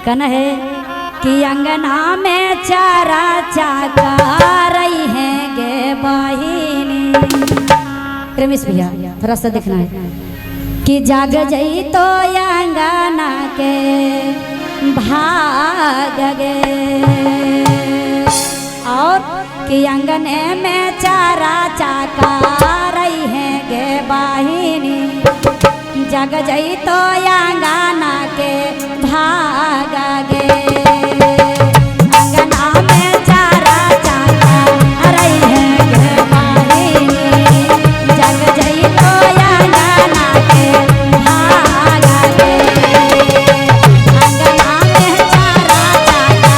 कहना है कि अंगना में चारा चाका रही है गे बहिनी। रमेश भैया थोड़ा सा देखना है कि जाग जई तो अंगना के भाग गे, और कि अंगने में चारा चाका रही है गे बहिनी, जग जई तो अंगना के भाग गे। अंगना में चारा चाका रही है गे बहिनी, जग जई तो अंगना के भाग गे। अंगना में चारा चाका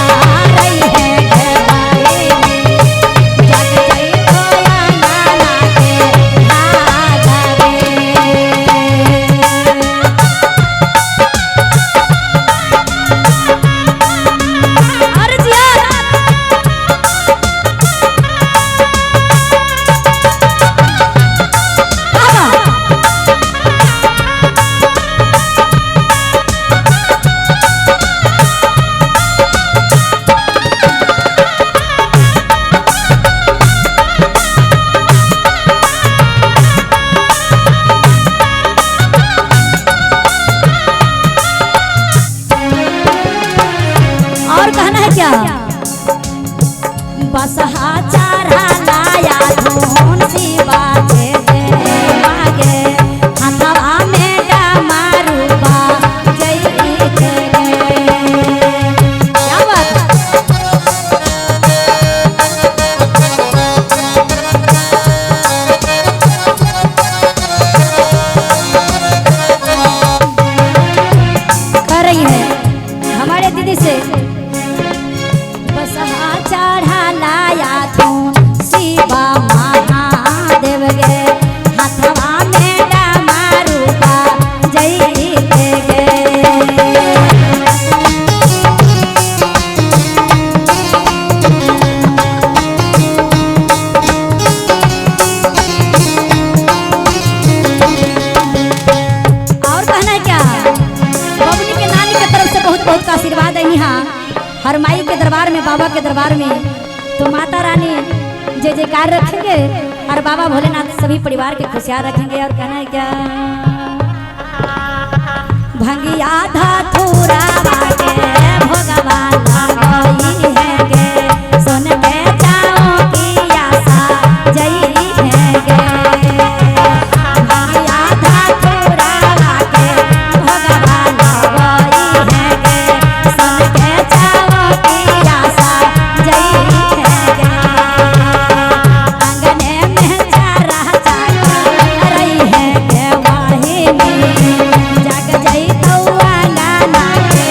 रही है गे बहिनी, जग जई तो अंगना के भाग गे। अरे जिया बाबा। और कहना है क्या, बसहा चारा लाया धून शिवा के मागे, हथवा में डमरुआ जई के गे। क्या बात है? कर रही है हमारे दीदी से, बसहा चढ़ा लाया धून शिवा महादेव गे, हथवा में डमरुआ जई के गे। और कहना है क्या, बबनी के नानी के तरफ से बहुत बहुत आशीर्वाद है यहाँ हर माई के दरबार में, बाबा के दरबार में। तो माता रानी जय जयकार रखेंगे और बाबा भोलेनाथ सभी परिवार के खुशियार रखेंगे। और कहना है क्या, भंगिया धतूरा के भोगवा लगई है गे, सुन के जाओ की आशा जई है गे। भंगिया धतूरा के भोगवा लगई है गे, सुन के जाओ की आशा जई है गे। अंगने में चारा चाका रही है गे वाहिनी, जग जई तो अंगना के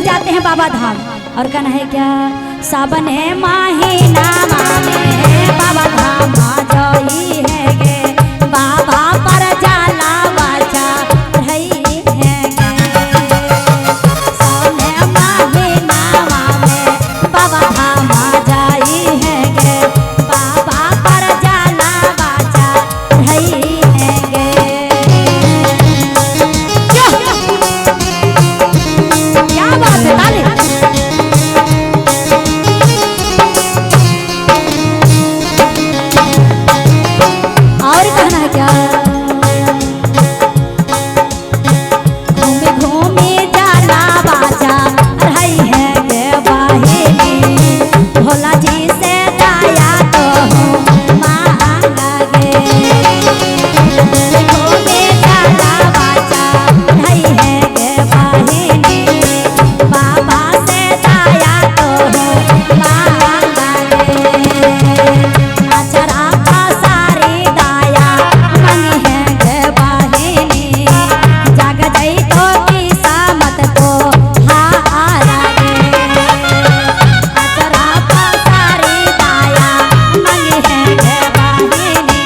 लोग जाते हैं बाबा धाम। और कहना है क्या, सावन है महीना में बाबा धाम जाई है गे, बाबा पर जाला बाचा रही है गे। सावन है महीना में बाबा धाम जाई है गे, बाबा पर जाला बाचा रही है गे। क्या बात है, ताली। और कहना है क्या, घूमे घूमे जाला बाजा रही है गे बहिनी, भोला जी से दया तो मांगा गे। घूमे जाला बाजा रही है गे बहिनी, बाबा से दया तो मांगा गे। आचरा सारी दया मंगी है गे बहिनी, जाग जाई तो किस्मत को हारा गे। आचरा सारी दया मंगी है गे बहिनी,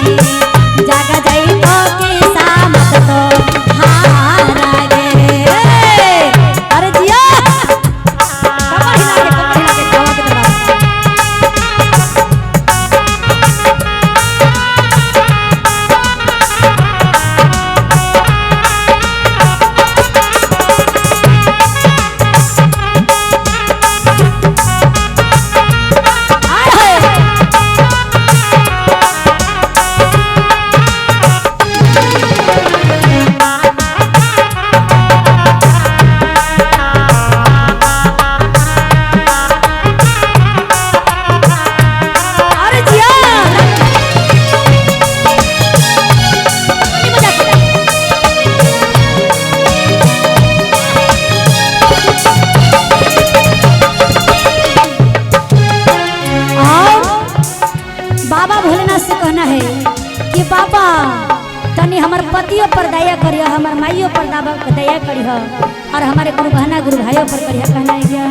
जाग जाई तो किस्मत को हारा गे। अरे जिया, कमर हिला के, कमर हिला के, बाबा के दरबार। आए हाय। अरे जिया, ताली बजा के। और बाबा भोलेनाथ से कहना है कि बाबा तनी हमर पतियों पर दया करिह, हमर माइयों पर दया करिह, और हमारे गुरु बहना गुरु भाइयों पर करिह। कहना है क्या,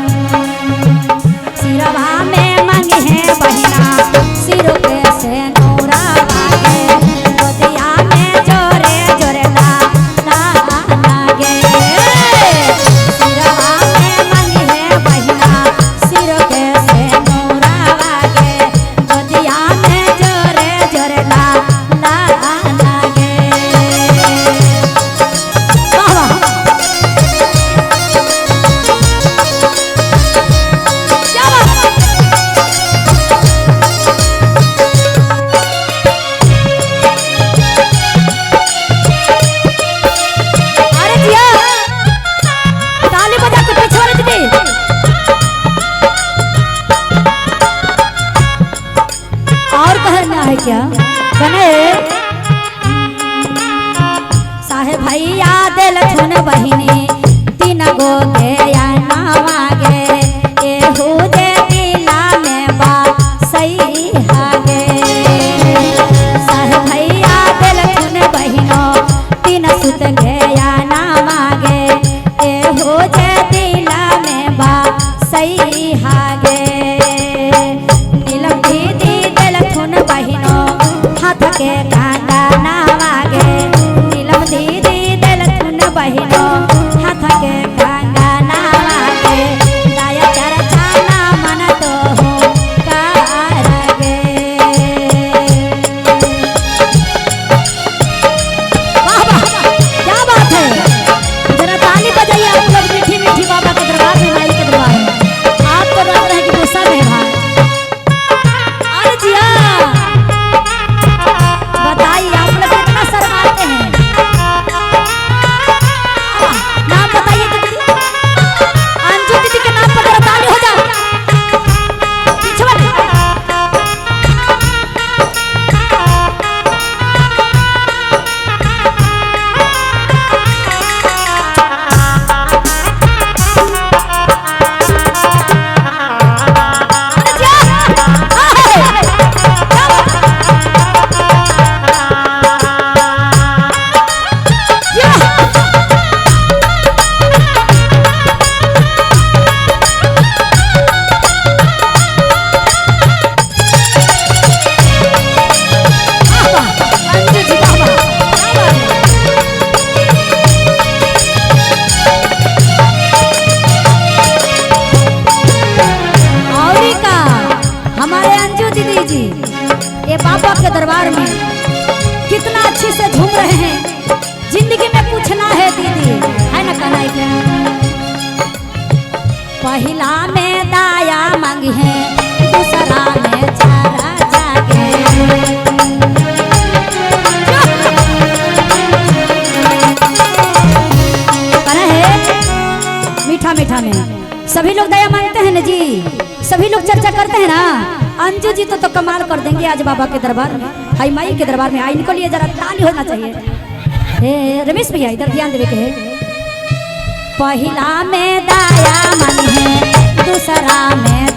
सिरवा में मंगे है बहिना, सिर के से नूरा बागे, गोदिया में जोरे जोरे ला ला लागे। सिरवा में मंगे है बहिना, सिर के से नूरा बागे, गोदिया में जोरे जोरे ला ला लागे। वाह वाह, क्या बात है। अरे जिया, ताली बजा के पीछे वाले दीदी। और कहना है क्या, कहना है साहेब भैया दिल थुन बहिनी, तीन गो के नावा गे, एहू दे दिला में बा सही हागे। साहेब भैया दिल थुन बहिनो, तीन सुत के नावा गे, एहू दे दिला में बा सही हागे। नीलम दीदी दिल थुन बहिनो, हाथ के कांटा नावा गे, नीलम दीदी दिल थुन बहिनो, हाथ के कांटा नावा गे। के दरबार में कितना अच्छे से झूम रहे हैं। जिंदगी में पूछना है दीदी, है ना कहना है क्या? पहला में दाया मांगी है, दूसरा में चारा जागे। कहना है मीठा मीठा में सभी लोग दया मांगते हैं ना जी, सभी लोग चर्चा करते हैं ना। अंजू जी तो कमाल कर देंगे आज बाबा के दरबार में, हाई माई के दरबार में। आई इनको लिए जरा ताली होना चाहिए। हे रमेश भैया इधर ध्यान देवे के है। पहला में दाया मन है, दूसरा में